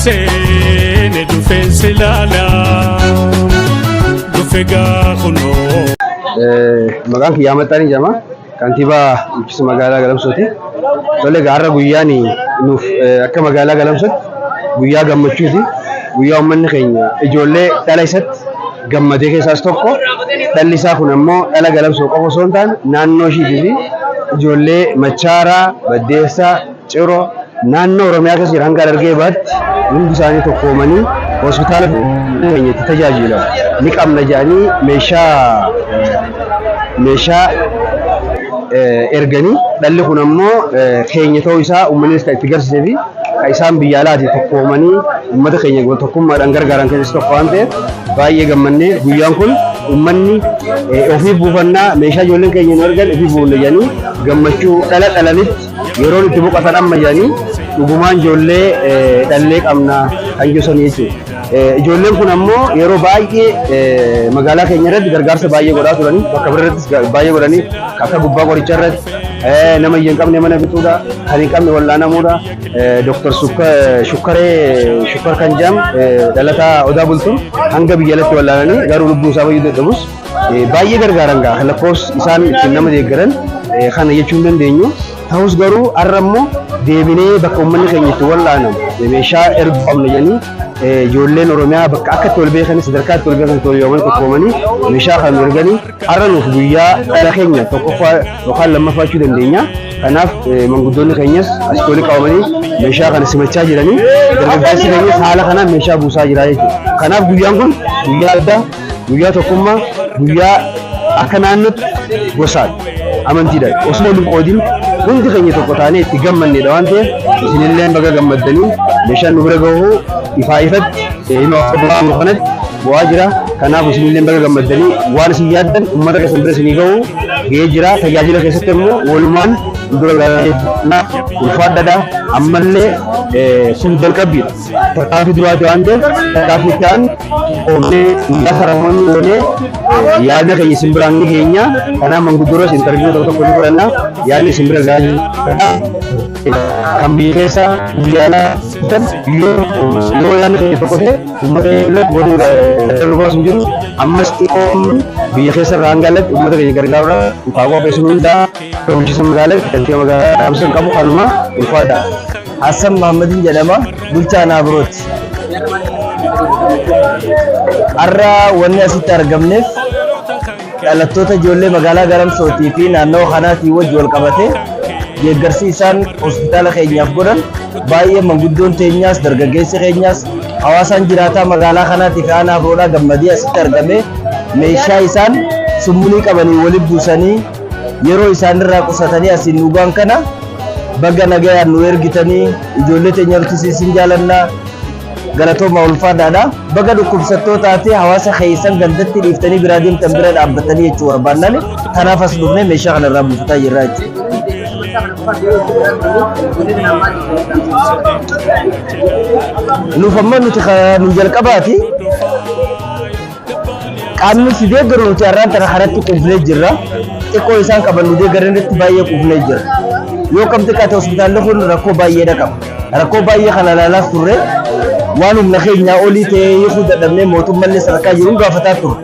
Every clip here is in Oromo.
seene dhufeen si laala dhufe gaa kunoo. Maqaan kiyyaa Maxxanii jedhama. Kantiibaa bulchiinsa magaalaa Galamsooti. Tole egaa har'a guyyaan nuuf akka magaalaa Galamsootti guyyaa gammachuuti. Guyyaa uummanni keenya ijoollee dhala isatti gammadee keessaas tokko. Dhalli isaa kun ammoo dhala Galamsoo qofa osoo hin taane naannoo ishiitii fi ijoollee Machaaraa, Baddeessaa, Ciroo naannoo Oromiyaa keessa jiran hanga Harargee Bahaatti hundi isaanii tokkoomanii hospitaala keenya itti tajaajilamu ni qabna jedhanii meeshaa meeshaa erganii dhalli kun ammoo keenya ta'uu isaa uummannis kan itti garsiisee fi kan isaan biyya alaatii tokkoomanii uummata keenya tokkummaadhaan gargaaran keessaa tokko waan ta'eef baay'ee gammannee guyyaan kun uummanni ofii buufannaa meeshaa ijoolleen keenya nu ergan ofii buufna jedhanii gammachuu dhala dhalanitti yeroon itti boqotan amma jedhanii dhugumaan ijoollee dhallee qabna kan jedhu jechuudha. Ijoolleen kun ammoo yeroo baay'ee magaalaa keenya irratti gargaarsa baay'ee godhaa turanii bakka bira irrattis baay'ee godhanii akka gubbaa qoricha irratti nama hin qabne mana bituudha kan hin qabne wal'aanamuudha. Dooktar Shukkaree Shukkar kan jedhamu dhalataa Odaa Bultum hanga biyya alatti wal'aananii garuu lubbuu isaa fayyuu dadhabus baay'ee gargaaran gaa lakkoofsi isaan ittiin nama deeggaran kana jechuu hin dandeenyu. Ta'us garuu har'a immoo deebinee bakka uummanni keenya itti wal'aanamu meeshaa erguu qabna jedhanii ijoolleen Oromiyaa bakka akka itti wal beekan sadarkaa itti wal beekan itti wal yaamanii tokkoomanii meeshaa kana erganii har'a nuuf guyyaa dhala keenya tokkoffaa yookaan lammaffaa jechuu dandeenya. Kanaaf manguddoonni keenyas asitti walitti qabamanii meeshaa kana simachaa jiranii dargaggeessi keenyas haala kanaan meeshaa buusaa jira jechuudha. Kanaaf guyyaan kun guyyaa addaa, guyyaa tokkummaa, guyyaa akka naannootti gosaan amantiidhaan osoo wal hin qoodin hundi keenya tokko taanee itti gammannedha waan ta'eef isinillee baga gammaddanii meeshaan nu bira gahu ifaa ifatti hima jiru kanatti bu'aa jira. Kanaaf isinillee baga gammaddanii waan isin yaaddan uummata keessan bira isinii gahu gahee jira. Tajaajila keessatti immoo walumaan dura ulfaadhadha. Ammallee kun jalqabbiidha. Tarkaanfii duraati waan ta'eef tarkaanfii itti aanu oomnee guyyaa saramoonni goonee yaada keenya isin biraan ni geenya. Kanaaf manguddooras intarviiyuu tokko tokko ni fudhanna. Yaadni isin bira gahaa jira. Kan biyya keessa biyya alaa yoo yaadni keenya tokko ta'e uummata keenya godhuu baasu hin jiru. Ammas xiqqoo biyya keessa irraa hanga alatti uummata keenya gargaaruudhaaf haa qopheessinu hundaa bulchiinsa magaalaa kantiibaa magaalaa dhaamsa qabu kanuma ulfaadha. Hassan Mahammadin jedhama bulchaa Naabirooti. Har'a wanni asitti argamneef dhalattoota ijoollee magaalaa Galamsootii fi naannawa kanaatii wajji wal qabate deeggarsi isaan hospitaala keenyaaf godhan baay'ee manguddoon teenyaas dargaggeessi keenyaas hawaasaan jiraataa magaalaa kanaatii fi aanaa Abroodhaa gammadee asitti argame meeshaa isaan summunii qabanii walitti buusanii yeroo isaanirraa qusatanii asiin nu ga'an kana baga nagayaan nu ergitanii ijoollee teenya nuti isin jaalannaa galatooma ulfaadhaadha. Baga dhukkubsattootaa fi hawaasa keessan gandatti dhiiftanii biraa deemtan bira dhaabbatanii jechuu barbaannaan kanaaf as dhufnee meeshaa kana irraa buufataa jirra jechuudha. Nuuf amma nuti nu jalqabaati. Qaamni si deeggaru nuti har'aan tana kanatti quufnee jirra. Xiqqoo isaan qaban nu deeggaran irratti baay'ee quufnee jirra. Yoo kam xiqqaate hospitaalli kun rakkoo baay'eedha qaba. Rakkoo baay'ee kana ilaalaas turre waan humna keenyaa olii ta'ee hiikuu dadhabnee mootummallee sadarkaa jiruun gaafataa turre.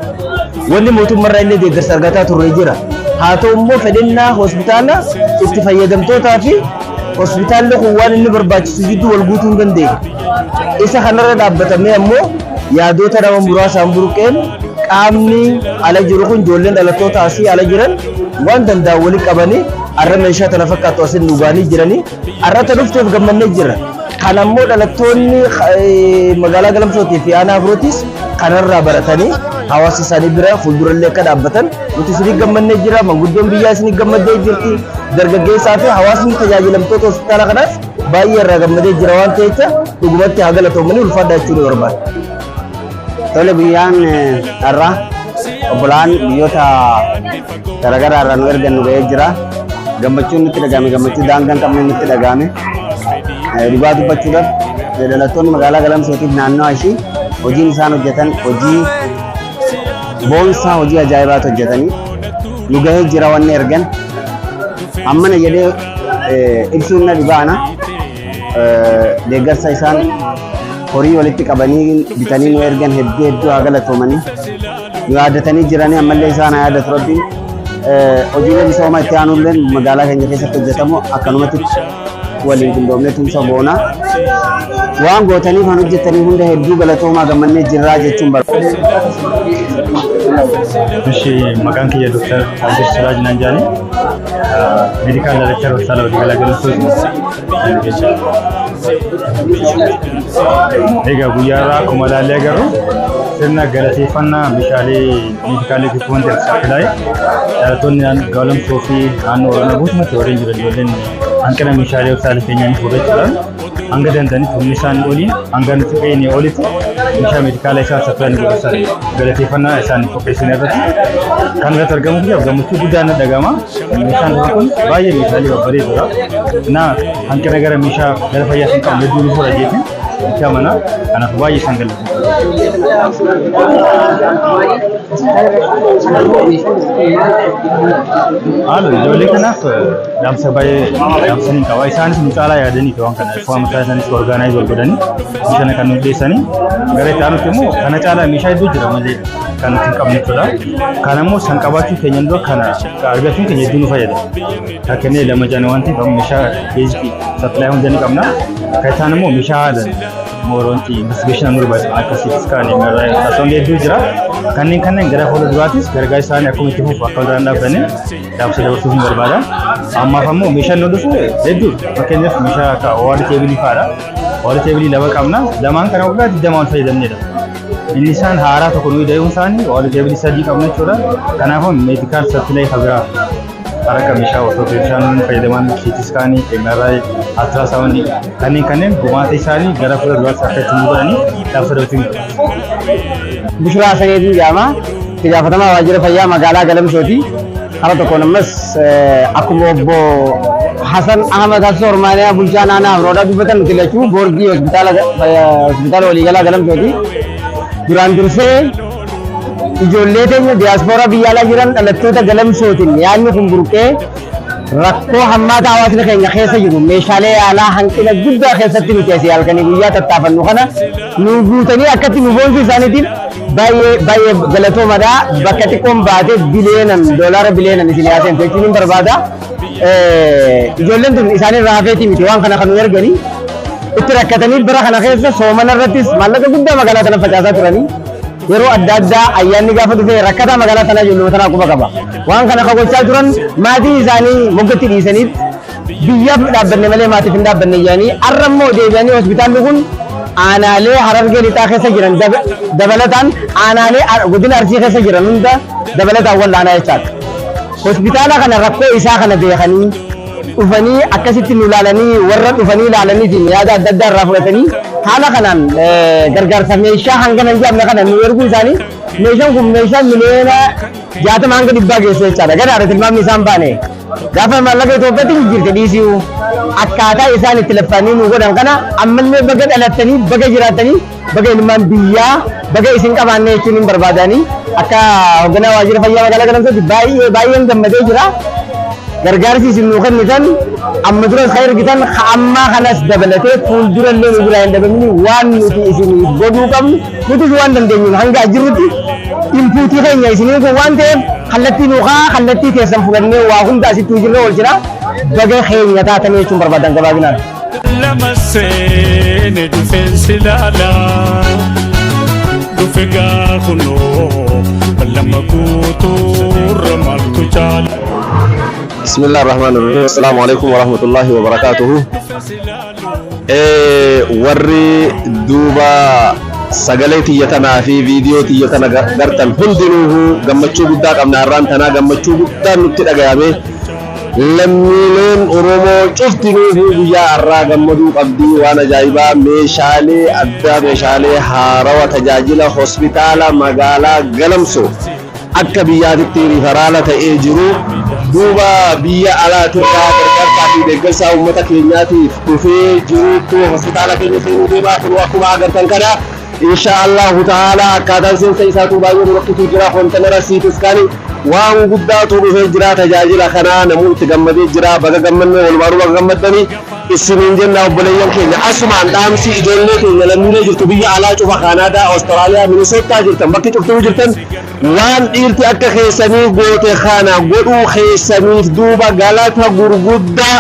Wanni mootummarraa illee deeggarsa argataa turre jira. Haa ta'u immoo fedhinnaa hospitaala itti fayyadamtootaa fi hospitaalli kun waan inni barbaachisu jidduu wal guutuu hin dandeenye. Isa kanarra dhaabbatamee ammoo yaadota nama muraasaan burqeen qaamni ala jiru kun ijoolleen dhalattoota asii ala jiran waan danda'an walitti qabanii har'a meeshaa tana fakkaatu asiin nu ga'anii jiranii har'a ta dhufteef gammannee jirra. Kan ammoo dhalattoonni magaalaa Galamsootii fi aanaa Afrootis kanarraa baratanii hawaasa isaanii bira fuuldurallee akka dhaabbatan nuti isinii gammannee jira manguddoon biyyaa isinii gammaddee jirti dargaggeessaa fi hawaasni tajaajilamtoota hospitaala kanaas baay'ee irraa gammadee jira waan ta'eef dhugumatti haa galatoomanii ulfaadhaa jechuu ni barbaada. Tole guyyaan har'aa obbolaan biyyoota garaagaraa irraa nu ergan nu ga'ee jira. Gammachuun nutti dhaga'ame gammachuu daangaa hin qabne nutti dhaga'ame. Dhugaa dubbachuudhaaf dhalattoonni magaalaa Galamsootiif naannawa ishii hojiin isaan hojjetan hojii boonsaa hojii ajaa'ibaatu hojjetanii nu gahee jira wanni ergan. Ammana jedhee ibsuun na dhibaana. Deeggarsa isaan Horii walitti qabanii bitanii nu ergan hedduu hedduu haa galatoomanii. Nu yaadatanii jiranii, ammallee isaan haa yaadatu Rabbiin. Hojiilee misoomaa itti aanullee magaalaa keenya keessatti hojjetamu akkanumatti waliin qindoomnee tumsa goona. Waan gootaniif, kan hojjetanii hunda hedduu galatoomaa, gammannee jirraa jechuun barbaada. Ishi, maqaan kiyya Dr. Abdul Siraaj naan jedhani. Medical Director Hospitaala Waliigalaa Galamsooti. Egaa guyyaa irraa akkuma ilaallee agarru sirna galateeffannaa meeshaalee medical equipment supply dhalattoonni Galamsoo fi naannoo Oromiyaa guutummaatti warreen jiran, ijoolleen hanqina meeshaalee hospitaala keenyaa ni fudhachuudhaan hanga danda'anitti humni isaanii oliin, hanga nuti qe'ee olitti meeshaa meedikaala isaan supply ni godhan galateeffannaa isaan qopheessan irratti kan irratti argamu kiyyaaf gammachuu guddaan na dhagama. Meeshaan kun baay'ee meeshaalee babbareedoodha. Na hanqina gara meeshaa gara fayyaa hin qabne hedduu ni fura jeetiin itti amana. Kanaaf baay'ee isaan galateeffadha. Haala ijoollee kanaaf dhaamsa baay'ee dhaamsa ni qaba. Isaanis nu caalaa yaadanii waan kana waan mataa isaanis organize wal godhanii meeshaa kan nuuf dhiyeessanii, gara itti aanutti immoo kana caalaa meeshaa hedduu jira malee kan nuti hin qabne jechuudha. Kana immoo san qabaachuu keenya dura kana argachuun keenya hedduu nu fayyada. Fakkeenyaaf lama jana waan ta'eef meeshaa basic supply hunda ni qabna. Kan isaan immoo meeshaa haalan mooroonti investigation nu barbaachisan akka CT scan, MRI, ultrasound hedduu jira. Kanneen gara fuula duraatis gargaarsa isaanii akkuma itti fufu, akka walirraa hin dhaabbanne dhaamsa dabarsuuf ni barbaada. Ammaaf ammoo meeshaan nu dhufu hedduu, fakkeenyaaf meeshaa akka OR table fa'aadha. OR table lama qabna. Lamaan kana waggaa 20 ol fayyadamnedha. Inni isaan haaraa tokko nuyi dayuun isaanii OR table sadii qabna jechuudha. Kanaafuu medical supply biraa harka meeshaa orthopedician fayyadaman, CT scan, MRI, ultrasound kanneen gumaata isaanii gara fuula duraatti akka itti godhanii dhaamsa dabarsuu. Bishuraa Saneetiin jedhama. Itti gaafatamaa waajjira fayyaa magaalaa Galamsooti. Hara tokkoon ammas akkuma obbo Hasan Ahmad Hassoo Ormaaniyaa bulchaa naannoo Abroodhaa dubbatan, nuti lachuu boordii hospitaala waliigalaa Galamsooti. Duraan dursee ijoollee teenya diyaaspooraa biyya alaa jiran dhalattoota Galamsootiin yaadni kun burqee, rakkoo hammaata hawaasni keenya keessa jiru, meeshaalee yaalaa hanqina guddaa keessatti nuti asii halkanii guyyaa tattaafannu kana nu guutanii akkatti nu boonsuu isaaniitiif baay'ee baay'ee galatoomadha. Bakka xiqqoon baatee biliyeenan doolaara biliyeenan isin yaaseen jechuun hin barbaada. Ijoolleen tun isaanirraa hafeetii miti waan kana kan nu erganii, itti rakkatanii bara kana keessa soomana irrattis maallaqa guddaa magaalaa tana facaasaa turanii, yeroo adda addaa ayyaanni gaafa dhufe rakkataa magaalaa tanaa ijoolluma tanaa quba qaba. Waan kana kan gochaa turan maatii isaanii moggatti dhiisaniif, biyyaaf dhaabbanne malee maatiif hin dhaabbanne jedhanii, har'a immoo deebi'anii hospitaalli kun aanaalee Harargee Lixaa keessa jiran dabalataan aanaalee godina Arsii keessa jiran hunda dabalataan wal'aanaa jechaadha. Hospitaala kana rakkoo isaa kana beekanii dhufanii akkasitti nu ilaalanii, warra dhufanii ilaalaniitiin yaada adda addaa irraa fudhatanii haala kanaan gargaarsa meeshaa hangana hin jedhamne kana nu erguu isaanii, meeshaan kun meeshaa miliyoona 60 hanga 100 geessu jechaadha. Ganaadha tilmaamni isaan baane. Gaafa maallaqa Itoophiyaatti jijjiirte dhiisuu, akkaataa isaan itti laffanii nu godhan kana ammallee baga dhalattanii, baga jiraattanii, baga ilmaan biyyaa, baga isin qabaanne jechuun hin barbaadanii. Akka hoogganaa waajjira fayyaa magaalaa Galamsootti baay'ee baay'een gammadee jira. Gargaarsi isin nuu kennitan amma duras kan ergitan ka ammaa kanas dabalatee fuuldurallee nu biraa hin dhabamini. Waan nuti isiniif godhuu qabnu nutis waan dandeenyuun hanga jirrutti input keenya isinii kun waan ta'eef kallattii nuu kaa kallattii keessan fudhannee waa hunda asitti hojiirra oolchina. Baga keenya taatanii jechuun barbaadan gabaabinaan. Lama seene dhufeen si laala, dhufe gaafunoo lama guutuurra maaltu caala. بسم الله الرحمن الرحيم، السلام عليكم ورحمة الله وبركاته. Warri duuba sagalee tiyya tanaa fi viidiyoo tiyya tana gartan hundinuuhu, gammachuu guddaa qabna. Har'aan tanaa gammachuu guddaan nutti dhagayame. Lammiileen Oromoo cuftinuuhu guyyaa har'aa gammaduu qabdi. Waan ajaa'ibaa, meeshaalee addaa, meeshaalee haarawa tajaajila hospitaala magaalaa Galamsoo akka biyyaatitti referral ta'ee jiru duuba biyya alaatirraa gargaarsaa fi deeggarsa uummata keenyaatiif dhufee jirutu hospitaala keenya seenuu deemaa. Kun akkuma agartan kana, insha Allahu ta'ala, akkaataan seensa isaatu baay'ee nu rakkisuu jira. Container CT scan waan guddaatu dhufee jira. Tajaajila kanaa namuu itti gammadee jira. Baga gammannee, walumaanuu baga gammaddanii. Isiniin jenna obboleeyyan keenya asumaan dhaamsi ijoollee keenya lammiilee jirtu biyya alaa cufa Kaanaadaa, Awustiraaliyaa, Minisootaa jirtan bakki cuftuu jirtan waan dhiirti akka keessanii goote kana godhuu keessaniif duuba galata gurguddaa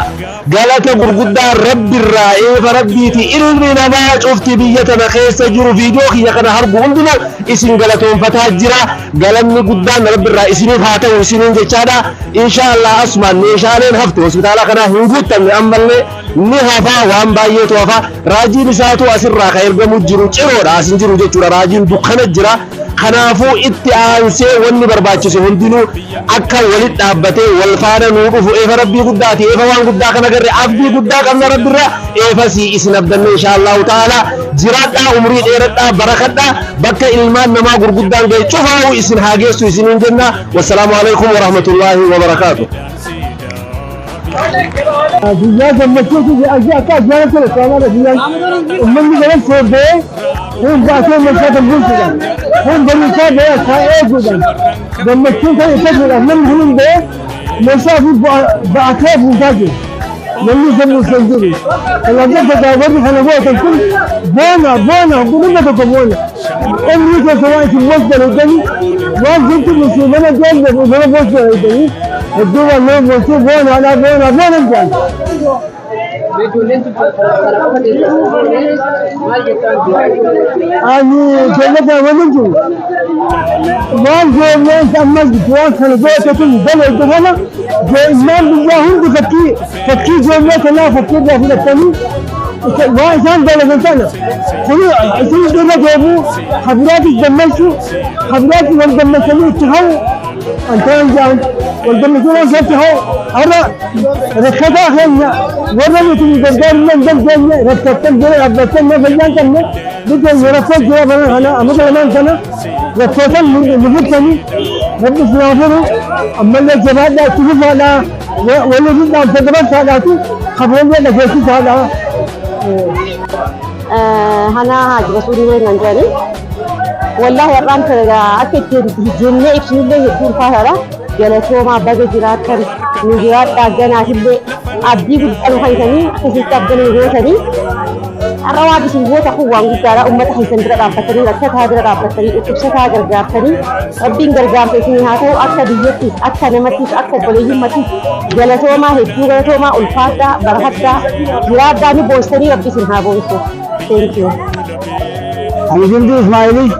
galata gurguddaa rabbirraa eefa rabbiiti ilmi namaa cufti biyya tana keessa jiru viidiyoo kiyya kana hargu hundinuu isin galatoonfataa jira galanni guddaan rabbirraa isiniif haa ta'u isiniin jechaadha insha Allah asumaan meeshaaleen hafte hospitaala kanaa hin guuttamne ammallee ni hafa waan baay'eetu hafa raajiin isaatu asirraa kan ergamu jiru ciroodha asin jiru jechuudha raajiin dukkana jira kanaafuu itti aansee wanni barbaachisu hundinuu akka walit dhaabbatee wal faana nuu dhufu eefa rabbii guddaati eefa waan guddaa kana garre abdii guddaa qabna rabbirraa eefasii isin abdanne insha Allahu ta'ala jiraadhaa umrii dheeradhaa barakadhaa bakka ilmaan namaa gurguddaan ga'e cufaa'u isin haa geessu isiniin jenna wassalaamu alaikum warahmatullaahi wabarakaatu. Guyyaa gammachuu akka ajjaana ture qaamaadha guyyaan uummanni galan soorbee kun baasee meeshaa kan bulchuudhaan kun barumsaa ba'ee akka eeguudhaan gammachuun kan ibsatuudhaan namni kun ba'ee meeshaa fi ba'atee fuutaa jiru. Namni isa bulchan jiru. Kanaaf jecha daawwanni kana gootan kun boona boona gudunna tokko boona. Umrii keessa waan isin boostan eeganii waan jirtu musliimana deemne nama boostan eeganii hedduu waan nama boonsuu boonaadhaa boona boona jedhan. Ani jannata waliin jiru. Waan ijoolleen ammas waan kana goote tun bareeddu kana ilmaan biyyaa hundi fakkii fakkii ijoollee kanaa fakkii irraa fudhatanii waan isaan dalagan sana kuni isin irra deebi'u habiraatis gammachuu habiraatti wal gammachanii itti ha'u antaan jaan wal gammachuu waan isaatti ha'u har'a rakkataa keenya warra nuti nu gargaaruu hin dandeenye rakkattan bira dhaabbattan na fayyaan qabne biyya rakkoo jira bara kana amma lamaan kana rakkootan nu furtanii rabbi isin haa furu ammallee jabaadhaa itti fufaadhaa waliif dhaamsa dabarsaadhaatu kabrallee dhageessisaadhaa. Hanaa Haaji Rasuulii waliin jedhanii wallaahi har'aan kana akka itti jennee ibsinullee hedduu ulfaataadha. Galatoomaa baga jiraattan nu jiraadhaa ganaatillee abdii guddaa nu fayyisanii akkasitti abdii nu gootanii har'a waan isin goota kun waan guddaadha. Uummata keessan bira dhaabbatanii rakkataa bira dhaabbatanii dhukkubsataa gargaartanii rabbiin gargaarsa isinii haa ta'u akka biyyattis akka namattis akka obboleeyyummattis galatoomaa hedduu galatoomaa ulfaadhaa barakadhaa jiraadhaa nu boonsanii rabbi isin haa boonsu. Thank you. Ani Jimdii Ismaa'ilii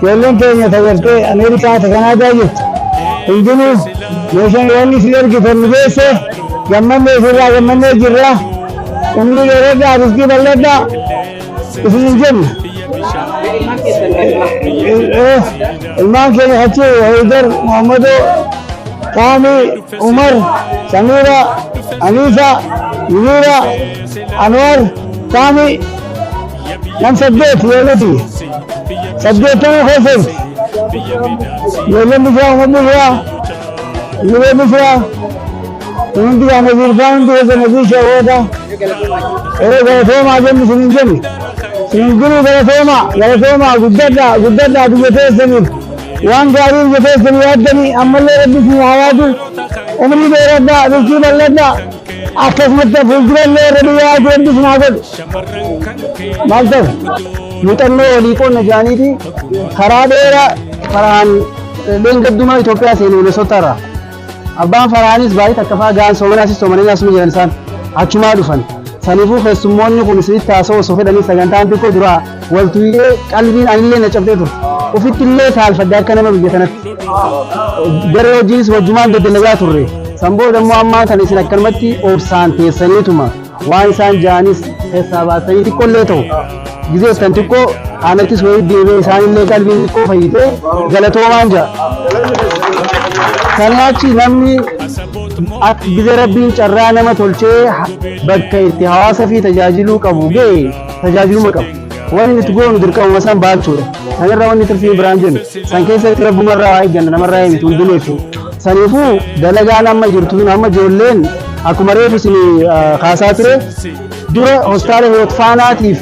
ijoolleen keenya tagartee Ameerikaa ta Kanaadaa jirtu hundinuu meeshaan wanni isin ergitan nu geesse gammannee isirraa gammannee jirra umrii dheeradhaa riskii bal'adhaa isin hin jenna. Ilmaan keenya achi Haydar Muhammadoo Qaamii Umar Samiira Aniisa Yuniira Anwar Qaamii nam saddeet ijoolleeti saddeettanuu keessa jirti ijoolleen Bisraa Umar Bisraa Yubee Bisraa hundi gaa Naziir faa hundi keessa Naziir Shawoota yeroo galatoomaa jennu isin hin jennu isin hin jiruu galatoomaa galatoomaa guddadhaa guddadhaa biyya teessaniif waan gaarii biyya teessanii yaaddanii ammallee rabbi isin haa yaadu umrii dheeradhaa rizqii bal'adhaa akkasumatti fuuldurallee irra biyya yaadu rabbi isin haa godhu maal ta'u muuxannoo walii qoonna jedhaniiti karaa dheeraa faraan dheengaddumaa Itoophiyaa seene Minnesota irraa. Abbaan faraanis baay'ee takka fa'aa ga'an soomanaasis soomananii asuma jiran isaan achumaa dhufan. Saniifuu keessummoonni kun isinitti haasa'uu osoo fedhanii sagantaan xiqqoo duraa waltuyyee qalbiin anillee na cabxee turte. Ofitti illee saalfadde akka nama biyya kanatti. Garee hojiinis wajjumaan daddalagaa turre. San booda immoo ammaa kana isin akkanumatti obsaan teessaniituma waan isaan ja'anis keessaa baasanii xiqqoollee ta'u. Gizee tan xiqqoo aanattis wayii deemee isaanillee qalbiin xiqqoo fayyitee galatoomaan ja'a. Kana achi namni gizee rabbiin carraa nama tolchee bakka itti hawaasa fi tajaajiluu qabu ga'e tajaajiluma qabu. Wanni nuti goonu dirqamuma san baachuudha. Sanirra wanni tirfii biraan jennu. San keessatti rabbumarraa waa eegganna namarraa miti hundinuu jechuudha. Saniifuu dalagaan amma jirtu tun amma ijoolleen akkuma reefu isin kaasaa ture dura hospitaala Hiwoot Faanaatiif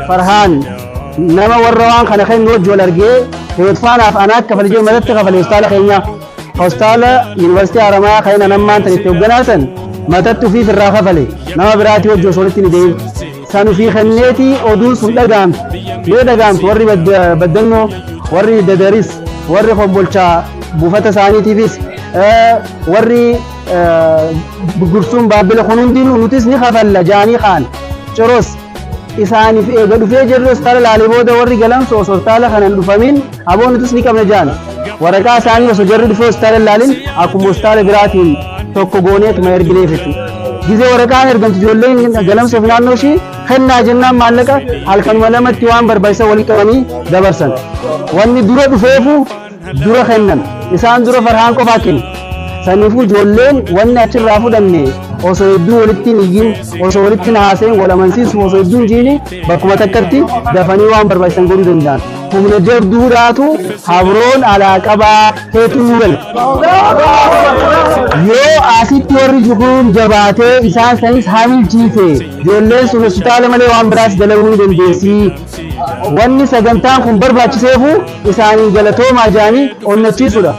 Farhaan nama warra waan kana kennu wajji wal argee Hiwoot Faanaaf anaa kafale jedhu matatti kafale hospitaala keenya. Hospitaala Yuunivarsiitii Haramayaa kan inni ammaan tan itti hoogganaa san Matatti ufiif irraa kafale nama biraatii wajji osoo walitti hin deemin. San ufii kenneetii oduun sun dhaga'amte. Yoo dhaga'amtu warri Baddannoo, warri Dadaris, warri Kombolchaa buufata isaaniitiifis warri Gursuun Baabbila kun hundinuu nutis ni kafalla jaanii kaan. Ciros isaaniif eega dhufee jirri hospitaala laalee booda warri Galamsoo osoo hospitaala kana hin dhufamin aboo nutis ni qabna jaan. Waraqaa isaanii osoo jarri dhufee hospitaala hin laalin akkuma hospitaala biraatiin tokko gooneetuma ergineef jechuudha. Gizee waraqaan ergamtu ijoolleen Galamsoof naannoo ishii kennaa jennaan maallaqa halkanuma lamatti waan barbaachisan walitti qabanii dabarsan. Wanni dura dhufeefu dura kennan. Isaan dura Farhaan qofaa kenne. Saniifuu ijoolleen wanni achirraa fudhanne osoo hedduu walitti hin iyyin, osoo walitti hin haasa'in, wal amansiisuuf osoo hedduu hin jiini bakkuma takkatti dafanii waan barbaachisan godhuu danda'an. Humna jabduudhaatu Habroon alaa qabaa keetu nuu gala. Yoo asitti warri jukuun jabaatee isaan sanis hamilchiise ijoolleen sun hospitaala malee waan biraas dalaguu ni dandeessi. Wanni sagantaan kun barbaachiseefu isaaniin galatoomaa jedhanii onnachiisuudha.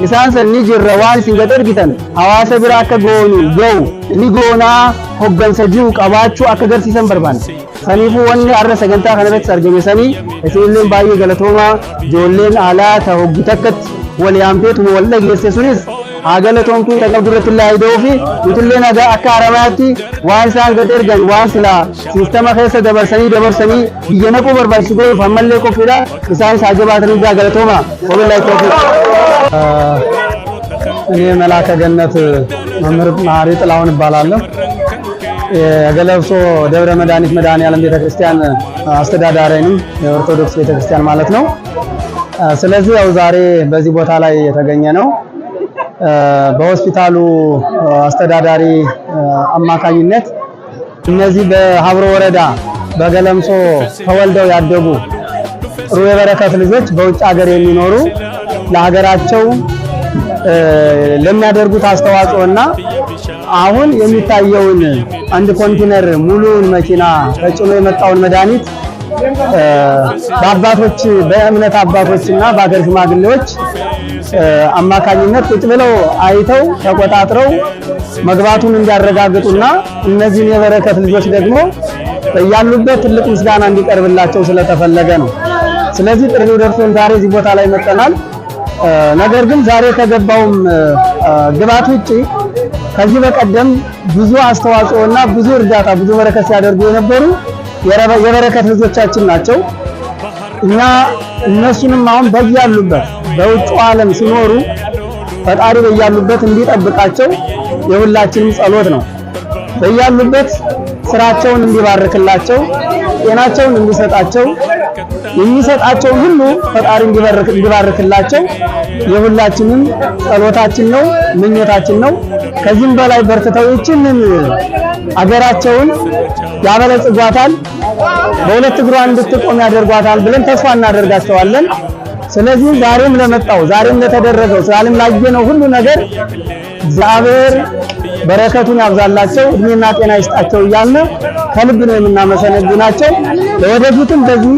Isaan san ni jirra, waan isin gad ergitan hawaasa bira akka goonu ga'u ni goonaa hoggansa jiru qabaachuu akka agarsiisan barbaanna. Saniifuu wanni har'a sagantaa kana irratti argame sanii isinilleen baay'ee galatoomaa. Ijoolleen alaa ta hoggu takkatti wal yaamteetuma wal dhageesse sunis haa galatoomtuu, ta qabdu irratti illee haa ida'uu fi nutillee nagaa akka Haramayaatti waan isaan gad ergan waan silaa siistama keessa dabarsanii dabarsanii biyya naquu barbaachisu godhuuf ammallee qophiidha. Isaanis haa jabaatanii jaa. Galatooma. Wabillahi tawfiiq. እኔ መላከ ገነት መምህር መሀሪ ጥላሁን እባላለሁ። የገለብሶ ደብረ መድኃኒት መድኃኔዓለም ቤተክርስቲያን አስተዳዳሪ ነኝ። የኦርቶዶክስ ቤተክርስቲያን ማለት ነው። ስለዚህ ያው ዛሬ በዚህ ቦታ ላይ የተገኘ ነው በሆስፒታሉ አስተዳዳሪ አማካኝነት እነዚህ በሀብሮ ወረዳ በገለምሶ ተወልደው ያደጉ ጥሩ የበረከት ልጆች በውጭ ሀገር የሚኖሩ ለሀገራቸው ለሚያደርጉት አስተዋጽኦና አሁን የሚታየውን አንድ ኮንቲነር ሙሉውን መኪና ተጭኖ የመጣውን መድኃኒት በአባቶች፣ በእምነት አባቶችና በሀገር ሽማግሌዎች አማካኝነት ቁጭ ብለው አይተው ተቆጣጥረው መግባቱን እንዲያረጋግጡና እነዚህን የበረከት ልጆች ደግሞ ያሉበት ትልቅ ምስጋና እንዲቀርብላቸው ስለተፈለገ ነው። ስለዚህ ጥሪው ደርሶን ዛሬ እዚህ ቦታ ላይ መጥተናል። ነገር ግን ዛሬ ከገባውም ግብዓት ውጪ ከዚህ በቀደም ብዙ አስተዋጽኦና ብዙ እርዳታ፣ ብዙ በረከት ሲያደርጉ የነበሩ የበረከት ልጆቻችን ናቸው። እኛ እነሱንም አሁን በያሉበት በውጭ ዓለም ሲኖሩ ፈጣሪ በያሉበት እንዲጠብቃቸው የሁላችንም ጸሎት ነው። በያሉበት ስራቸውን እንዲባርክላቸው፣ ጤናቸውን እንዲሰጣቸው፣ የሚሰጣቸውን ሁሉ ፈጣሪ እንዲባርክላቸው የሁላችንም ጸሎታችን ነው፣ ምኞታችን ነው። ከዚህም በላይ በርትተው ይህችንን አገራቸውን ያበለጽጓታል፣ በሁለት እግሯ እንድትቆም ያደርጓታል ብለን ተስፋ እናደርጋቸዋለን። ስለዚህ ዛሬም ለመጣው፣ ዛሬም ለተደረገው፣ ዛሬም ላየነው ሁሉ ነገር እግዚአብሔር በረከቱን ያብዛላቸው፣ እድሜና ጤና ይስጣቸው እያልን ከልብ ነው የምናመሰግናቸው። ለወደፊትም በዚህ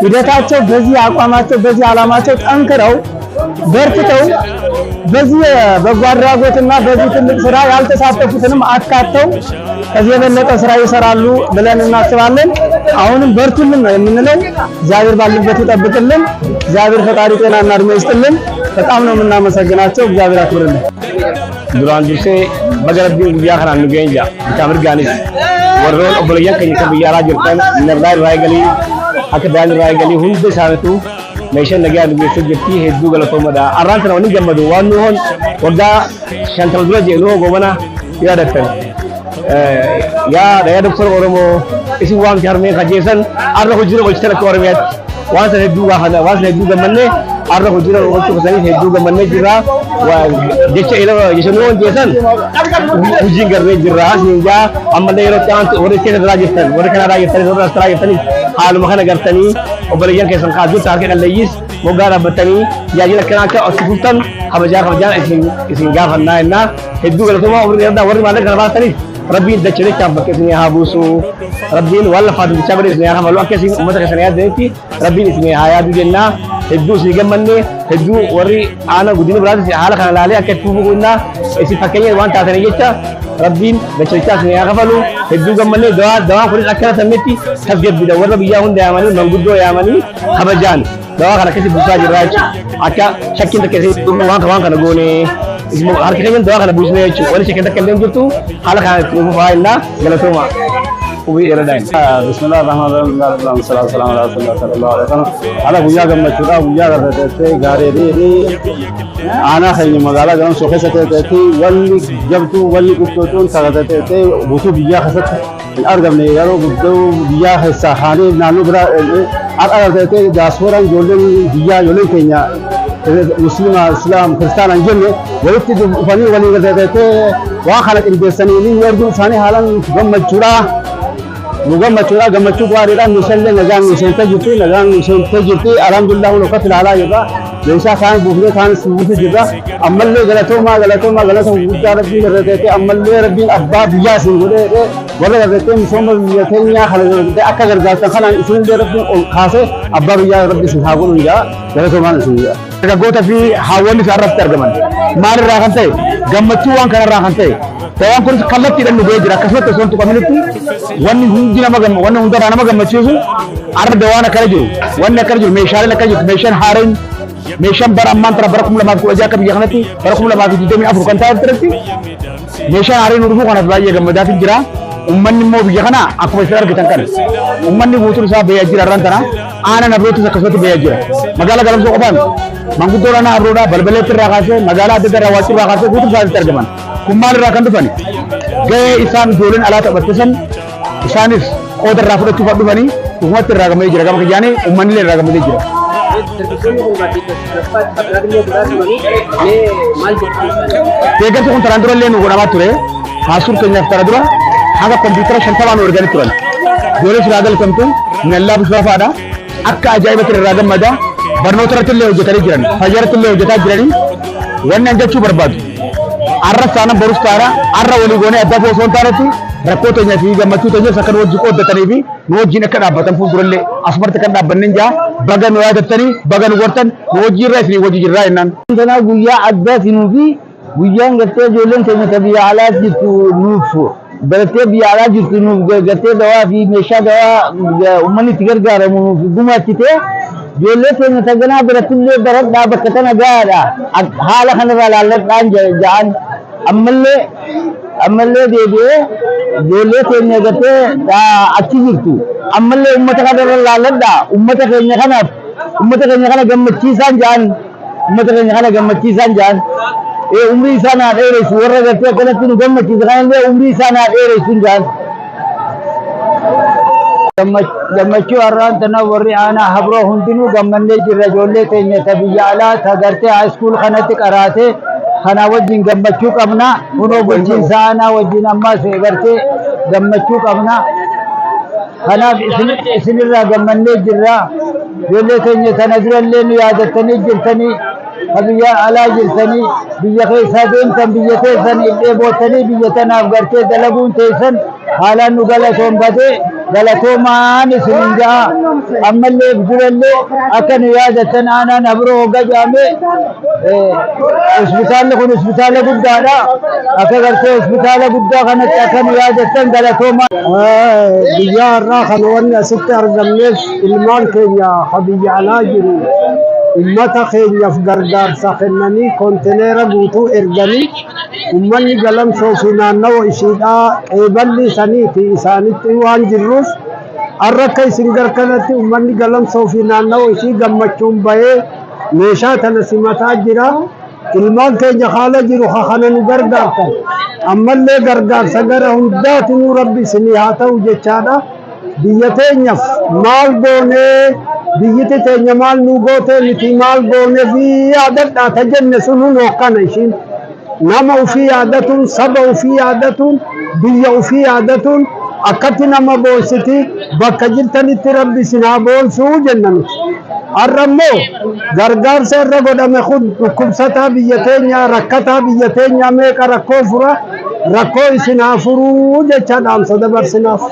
ሂደታቸው፣ በዚህ አቋማቸው፣ በዚህ ዓላማቸው ጠንክረው በርትተው በዚህ በጎ አድራጎትና በዚህ ትልቅ ስራ ያልተሳተፉትንም አካተው ከዚህ የበለጠ ስራ ይሰራሉ ብለን እናስባለን። አሁንም በርቱልን ነው የምንለው። እግዚአብሔር ባሉበት ይጠብቅልን። እግዚአብሔር ፈጣሪ ጤናና እድሜ ይስጥልን። በጣም ነው የምናመሰግናቸው። እግዚአብሔር አክብርልን። Duraan dursee baga Rabbiin guyyaa kanaan nu ga'een jira. Bitaa mirgaanis warroon obboleeyyan keenya kan biyya alaa jirtan narraa irraa eegalii akka daan irraa eegalii hunda isaaniitu meeshaan nagaa nu geessee jirti, hedduu galatoomadha. Arraan tana wanni gammadu waan nu hon waggaa 50 dura jee nu goobana yaadattan. Yaa yaa doktor Oromoo isin waamti harmeen kajeessan arra hojiirra oolchitan akka Oromiyaatti waan san hedduu gaafanna, waan san hedduu gammannee arra hojiirra oolchuu keessaniif hedduu gammannee jirra. Jecha jecha nu jeessan hojiin garree jirra siin jaa. Ammallee yeroo itti aantu warri keessa biraa jirtan, warri Kanaadaa jirtanis, warri Austraaliyaa jirtanis haaluma kana gartanii obboleeyyan keessan kaasuu harka qalleeyyiis moggaa dhaabbattanii tajaajila akkanaa akka itti fuftan kabajaa kabajaan isin gaafannaa jennaa. Hedduu galatoomaa, umrii dheeraa warri maallaqa kana baastaniif. Rabbiin dacha dachaan bakka isinii haa buusu. Rabbiin waan lafaa dubichaa godhe isinii haa kafalu. Akka isin uummata keessan yaaddanitti Rabbiin isinii haa yaadu jennaa. Hedduu isinii gammanne, hedduu warri aanaa guddina biraatis haala kana laalee akka itti fufuu goonnaa isin fakkeenya waan taatanii jecha Rabbiin dacha dachaa isinii haa kafalu. Hedduu gammanne. Dawaan kunis akka latamnetti tasgabbidha. Warra biyyaa hunda yaamanii, manguddoo yaamanii, kabajaan dawaa kana akkasi buusaa jirra jechuudha. Akka shakkiin takka isin waan kana goone harka keenyan dawaa kana buusnee jechuudha. Wanni shakkiin takka illee hin jirtu, haala kana itti fufaa innaa galatooma. Ubii dheeradhaa inni. Bismillah ar-Rahman ar-Rahim. Salatu wassalamu ala Rasulillah sallallahu alaihi wasallam. Ala guyyaa gammachuudha, guyyaa gargaartee gaarii aanaa keenya magaalaa Galamsoo keessa ta'etti wanni jabduu, wanni guddootuun ta'ee guutuu biyyaa keessatti hin argamne, yeroo guddoo biyyaa keessaa haanee naannoo biraa har'a gargaartee diyaaspooraan, ijoolleen biyyaa, ijoolleen keenya Muslima, Islaam, Kiristaana hin jenne walitti dhufanii waliin gargaartee waan kana qindeessanii ni arguun isaanii haalaan gammachuudha. Nu gammachuudha, gammachuu gaariidha. Meeshaalee nagaan nu seentee jirti, nagaan nu seentee jirti. Alhamdulillah, kun akkatti ilaalaa jirra. Meeshaa kaan buufnee, kaan buufnee jirra. Ammallee galatoomaa, galatoomaa, galata guddaa Rabbiin gargaartee, ammallee Rabbiin abbaa biyyaa isin godhee, warra gargaartee misooma biyya keenyaa kana gargaartee akka gargaartan kanaan isinillee Rabbiin ol kaasee abbaa biyyaa Rabbi isin haa godhu jaa, galatoomaan isin jaa. Dargaggoota fi haawwanni isaan irratti argaman maalirraa kan ta'e, gammachuu waan kanarraa kan ta'e, dawaan kunis kallattiidhaan nu ga'ee jira. Akkasumatti osoo hin tuqaminitti wanni hundi nama gamma, wanni hundarraa nama gammachiisu arra dawaan akkana jiru, wanni akkana jiru, meeshaaleen akkana jiru, meeshaan haareen, meeshaan bara ammaan tana bara 2016 akka biyya kanatti bara 2024 kan ta'e turetti meeshaan haareen nu dhufuu kanaaf baay'ee gammadaatiin jira. Uummanni immoo biyya kana akkuma isin argitan kana uummanni guutuun isaa ba'ee jira. Irraan tana aanaa Abrootis akkasumatti ba'ee jira. Magaalaa Galamsoo qofaan manguddoo aanaa Abroodhaa Balbaleetti irraa kaasee, magaalaa adda addaa irraa, Waacii irraa kaasee guutuun isaanitti argaman. Kun maal irraa kan dhufani? Gahee isaan ijoolleen alaa taphatte san isaanis qooda irraa fudhachuuf dhufanii dhugumatti irraa gammadee jira. Gama kiyyaanii uummanni illee irraa gammadee jira. Dargaggoonni kun deeggarsa illee godhaa turanii, mee maal jettu? Deeggarsi kun taraan dura illee nu godhamaa ture. Haasuur keenyaaf tara dura haga kompiitara 50 nu erganii turan. Ijoollee silaa galfamtu nallaa bisbaafaadha. Akka ajaa'ibatti irraa gammada. Barnoota irratti illee hojjetanii jiran. Fayyaa irratti illee hojjetaa jiranii. Wanni an jechuu barbaadu, arras taanaan borus taana, arra walii goonee adda osoo hin taanetti, rakkoo teenya fi gammachuu teenyas akka nu wajjin qooddatanii fi nu wajjin akka dhaabbatan fuuldurallee asumatti kan dhaabbanneen jaa, baga nu yaadattanii, baga nu gortan, nu wajjin irra isinii wajji jirraa jennaan. Kanaaf guyyaa addaati nuufi, guyyaan gartee ijoolleen keenya ta biyya alaa jirtu nuuf barattee biyya alaa jirtu nuuf gartee dawaa fi meeshaa dawaa uummanni itti gargaaramu nuuf gumaachite. Ijoollee keenya ta ganaa birattillee baradhaa, bakka tana gahaadha, haala kanarraa laalladhaan ja'an. Ammallee deebi'ee ijoollee keenya gartee achi jirtu ammallee uummata kanarra laalladhaa, uummata keenya kanaaf, uummata keenya kana gammachiisaan ja'an, uummata keenya kana gammachiisaan ja'an. Ee, umrii isaan haa dheeressu, warra gartee akkanatti nu gammachiise kanallee umrii isaan haa dheeressu ja'an. Gammachuu har'aan tana warri aanaa Habroo hundinuu gammannee jirra. Ijoollee teenya ta biyya alaa ta gartee high school kanatti qaraate kana wajjin gammachuu qabna. Kunoo bulchiinsa aanaa wajjin ammas gartee gammachuu qabna. Kanaaf isinirraa gammannee jirra. Ijoollee teenya tana durallee nu yaadattanii jirtanii, ka biyya alaa jirtanii, biyya keessaa deemtan, biyya teessan dheebottanii biyya tanaaf gartee dalaguun teessan haalaan nu galatoonfatee, galatoomaan isinin ja'a. Ammallee durallee akka nu yaadattan, aanaan Habroo hogga jedhame hospitaalli kun hospitaala guddaadha. Akka gartee hospitaala guddaa kanatti akka nu yaadattan, galatoomaa. Guyyaa har'aa kana wanni asitti argamneef ilmaan keenya ka biyya alaa jiru ummata keenyaaf gargaarsa kennanii kontineera guutuu erganii, ummanni Galamsoo fi naannawa ishiidhaa qeeballi saniiti isaanitti waan jirruuf, har'a akka isin garkanatti ummanni Galamsoo fi naannawa ishii gammachuun bahee meeshaa tana simataa jira. Ilmaan keenya haala jiru kana nu gargaartan, ammallee gargaarsa gara hundaatinuu Rabbi isinii haa ta'u jechaadha. Biyya teenyaaf maal goonee, biyyiti teenya maal nu gootee miti, maal goonee fi yaadadhaa ta jenne sun hunoo akkana ishiin. Nama ufii yaadatuun, saba ufii yaadatuun, biyya ufii yaadatuun akkatti nama boonsiti. Bakka jirtanitti Rabbi isin haa boonsuu jenna nuti. Har'a immoo gargaarsa irra godhame kun dhukkubsataa biyya teenyaa, rakkataa biyya teenyaa meeqa rakkoo fura. Rakkoo isin haa furuu jecha dhaamsa dabarsinaaf.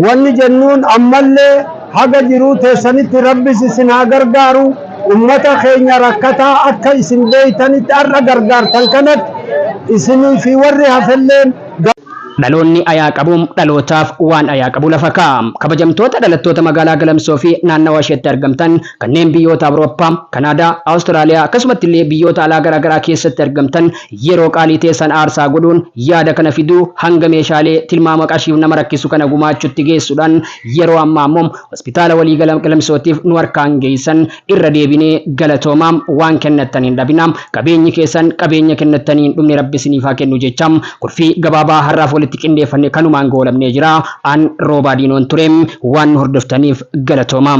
Wanni jennuun ammallee haga jiruu teessanitti Rabbis isin haa gargaaru. Ummata keenya rakkataa akka isin beeytanitti har'a gargaartan kanatti isinii fi warri hafelleen Dhaloonni ayaa qabu dhalootaaf waan ayaa qabu lafa kaa'a. Kabajamtoota dhalattoota magaalaa Galamsoo fi naannawa isheetti argamtan kanneen biyyoota Awurooppaa, Kanaadaa, Awustiraaliyaa akkasumatti illee biyyoota alaa garaagaraa keessatti argamtan yeroo qaalii teessan aarsaa godhuun yaada kana fiduu hanga meeshaalee tilmaama qarshiif nama rakkisu kana gumaachutti geessuudhaan yeroo ammaa ammoo hospitaala waliigala Galamsootiif nu harkaan geessan irra deebinee galatoomaa. Waan kennattan hin dhabinaa. Qabeenyi keessan qabeenya kennattanii hin dhumne Rabbi isiniif haa kennu jecha kurfii gabaabaa har'aaf walitti qindeeffanne kanumaan goolabnee jira. An Roobaa Diinoon ture. Waan nu hordoftaniif galatoomaa.